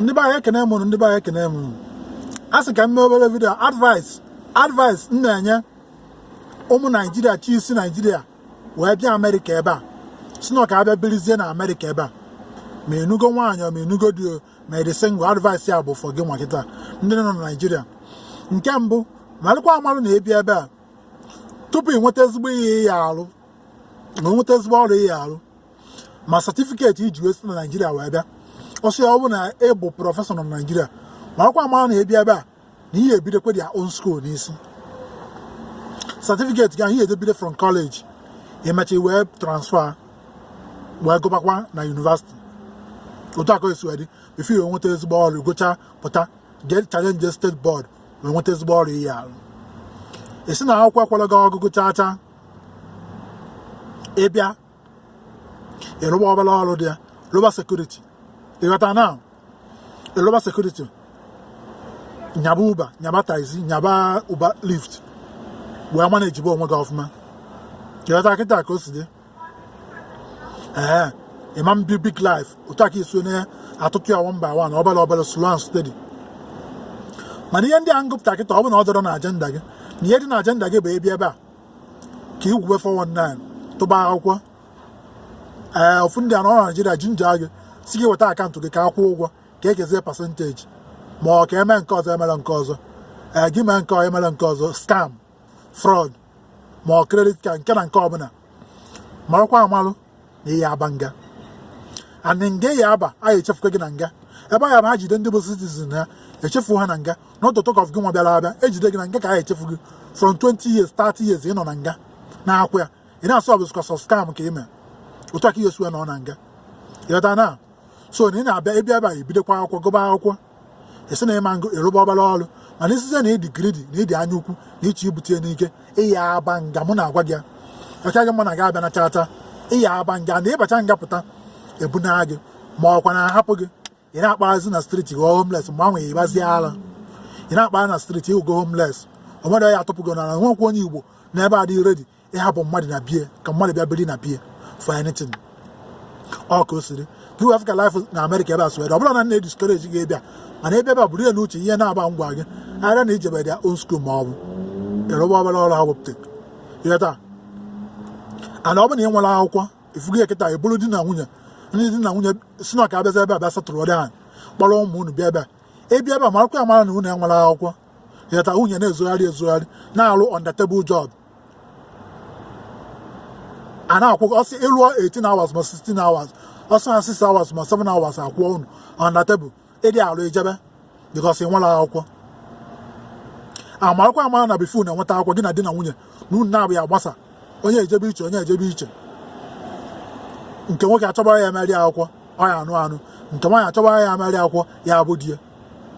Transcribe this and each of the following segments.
Ndị be anyị, ekene m unu. Ndị be anyị, ekene m unu. A sị ka m mee obere video advice m na-enye ụmụ Naijiria chi isi Naijiria wee bịa Amerịka ebe a, si na ọ ka abịa birizie na Amerịka ebe a. Ma enugo nwaanyị, ma enugo di o, ma ịdị single, advice ya bụ for gị nwa kịta, ndị nọ na Naijiria. Nke mbụ, malụkwa amalụ na ebi ebe a, tupu ị nweta ezigbo ihe ya arụ na nweta ezigbo ọrụ ihe arụ, ma certificate iji wee si na Naijiria wee bịa ọsọ ya, ọ bụ na ị bụ professor na Naijiria, marakwa amara na ebi ebe a na ihe ebidokwa their own school n'isi. Certificate gị ahụ ihe edebido from college, emecha wee transfer wee gụbakwa na university. Otu aka esi wee dị before iwe nweta ezigbo ọrụ, gụchaa pụta, jee challenge state board wee nweta ezigbo ọrụ ihe arụ. Esi na akwụkwọ ekwela gị ọgụgụ chaa chaa, ịbịa ịrụba obere ọrụ dị ya, rụba security. Ịghọta na ịrụba security, nyaba Uber, nyaba taxi, nyaba Uber, Lyft, wee mana ejibe onwe gị ọfụma. Ịghọta kịta ka o si dị? Ee, ịma mbi big life. Otu aka isi onye atụtụ ya one by one, obere obere, slow and steady. Mana ihe ndị a ngụpụta kịta, ọ bụ na ọ dọrọ na agenda gị, na ihe dị na agenda gị bụ ebi ebe a ka igwube 419, tụba akwụkwọ. Ee, ofu ndị a nọ na Naijiria ji nje gị si gị weta account gị ka akwụ ụgwọ, ka ekezie percentage, ma ọ ka eme nke ọzọ, emere nke ọzọ. Ee, gị mee nke ọzọ, emere nke ọzọ, scam, fraud, ma ọ credit card, nke na nke ọbụla. Marakwa amalụ na ihe aba nga, and nga ya aba a, echefukwa gị na nga ebe a ya bụ ha jide ndị bụ citizen, ha echefu ha na nga. Not to talk of gị nwa bịara abịa, ejide gị na nga ka ha echefu gị from 20 years, 30 years ị nọ na nga na-akwụ ya. Ị na-asụ ọ bụ sọ scam ka ị mee. Otu aka ihe nọ na nga. Ịghọta na so na ị na-abịa ịbịa ebe a, ibidokwa akwụkwọ, gụba akwụkwọ, esi na ịma ngụ, ịrụba obere ọrụ. Mana isizie na ịdị greedy na ịdị anya ukwu na ịchọ ibute n'ike, ịya aba nga. Mụ na-agwa gị ya ọcha gị, mụ na gị abịa na chata, ịya aba nga. Na ịbacha nga pụta, ebuna gị, ma ọkwa na-ahapụ gị, ị na-akpaghazi na street, ghọọ homeless. Mgbe ahụ ịgbazie ara, ị na-akpagha na street, ịghọgo homeless. O nwere ya atụpụ gị n'ala. Nwekwa onye Igbo n'ebe a dị ready ịhapụ mmadụ na bie ka mmadụ bịa biri na bie for anything. Ọ ka o siri ka iwe Africa life na Amerịka ebe a sụwere. Ọ bụrụ na na discourage gị ịbịa, mana ebe ebe a bụrụ ya n'uche, ihe na-aba ngwa gị ara na ijebe their own school, ma ọ bụ ịrụba obere ọrụ ha wepụta. Ịghọta? Ana ọ bụ na ị nwere akwụkwọ ifugo ya kịta, eburu di na nwunye, ndị di na nwunye si na ka abịazi ebe a, bịa settle down, kpọrọ ụmụ unu bịa ebe a. Ịbịa ebe a, marakwa ya mara na unu enwere akwụkwọ. Ịghọta? Nwunye na-ezogharị ezogharị, na-alụ under table job, a na-akwụ ọsị ịlụọ 18 hours ma 16 hours, ọsọ ha 6 hours ma 7 hours, akwụọ unu under table. Ịdị alụ ijebe because ị nwere akwụkwọ. Amarakwa amara na before na-enweta akwụkwọ, gị na di na nwunye na unu na-abụ ya agbasa, onye ejebe iche, onye ejebe iche. Nke nwoke achọbara ya emeri akwụkwọ, ọ ya anụ anụ. Nke nwaanyị achọbara ya emeri akwụkwọ, ya abụ di ya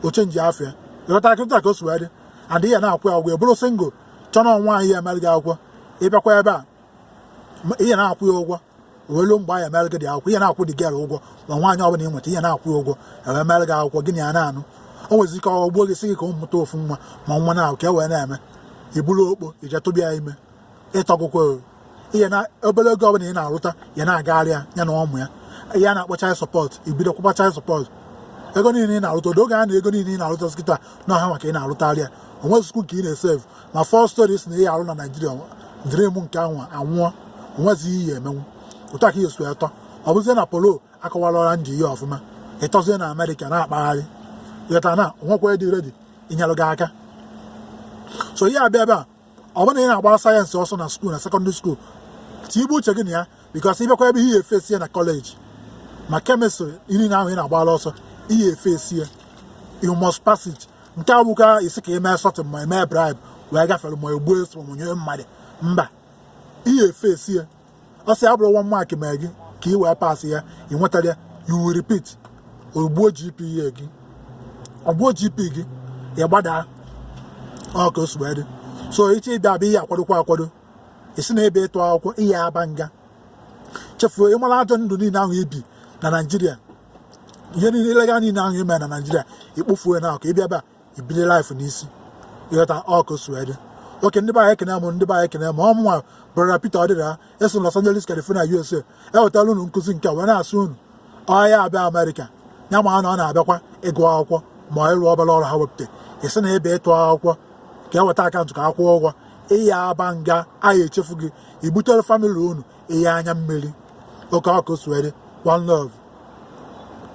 oche nji afọ ya. Ịghọta kịta ka o si wee dị? And ya na-akwụ ya ụgwọ. Ebụrụ single, chọrọ nwaanyị ya emeri gị akwụkwọ, ịbịakwa ebe a, ihe na-akwụ ya ụgwọ wee luo mgbe a ya emere gị dị akwụkwọ. Ihe na-akwụ dị gel ụgwọ, ma nwaanyị ọbụla ị nweta, ihe na-akwụ ya ụgwọ, ewee mere gị akwụkwọ, gị na ya na-anụ. O nwezi ike ọ gbuo gị, sị gị ka ụmụ mụta ofu nwa ma nwa na ka e wee na-eme iburu okpo ije tụbịa ime ịtọgụkwa. Ihe na obere ego ọbụla ị na-arụta ya na-agagharị ya, ya na ụmụ ya, ihe a na-akpọ child support, ibido kwụba child support. Ego niile ị na-arụta oge a na ego niile ị na-arụta kịta na ọha maka ị na-arụtarị ya, o nwezikwu nke ị na-esave. Ma four stories na ihe arụ na Naijiria, dream nke ahụ anwụọ, onwezighị ihe emenwu. Otu aka ihe si atọ, ọ bụzie na polo akọwara ndị ihe ọfụma, ịtọzie na Amerịka na-akpagharị. Ịghọta na onwekwa dị ready inyere gị aka. So ihe abịa ebe a, ọ bụrụ na ị na-agbara science ọsọ na school, na secondary school, tigbu uche gị na ya, because ịbịakwa ebe ihe efesi ya na college, ma chemistry niile ahụ ị na-agbara ọsọ, ihe efesi ya, you must pass it. Nke a bụka isi ka ị mee sorting, ma eme bribe wee gafere, ma egbuo eso, ma nye mmadụ mba, ihe efesi ya. Ọsọ ya bụrụ one mark mee gị ka ị wee pass ya, ị nwetara ya, you will repeat. Ogbuo GPA gị, ọgbuo GP gị, ị gbadaa. Ọ ka o si wee dị. So ịchọ ịbịa abịa, ihe akwadokwa akwado, isi na ebe ịtụ akwụkwọ, ihe aba nga, chefuo ịmara ajọ ndụ niile ahụ ibi na Naijiria, ihe niile ilega niile ahụ ime na Naijiria, ikpofuo na ka ịbịa ebe a, ibili life n'isi. Ịghọta? Ọ ka o si wee dị. Oke ndị be anyị, ekene m. Ndị be anyị, ekene m. Ọmụnwa brother Peter Ọdịda eso Los Angeles, California, USA, ewetala unu nkụzi nke a wee na-asị unu ọhịa abịa Amerịka. Ya ma na ọ na-abịakwa ịgụ akwụkwọ ma ịrụ obere ọrụ ha wepụta. Ị sị na ebe ịtụ akwụkwọ ka e weta akaụntụ ka akwụọ ụgwọ, ịya aba nga anyị echefu gị, ibutere family unu ihe anya mmiri. Oke ọkụ suwere. One love.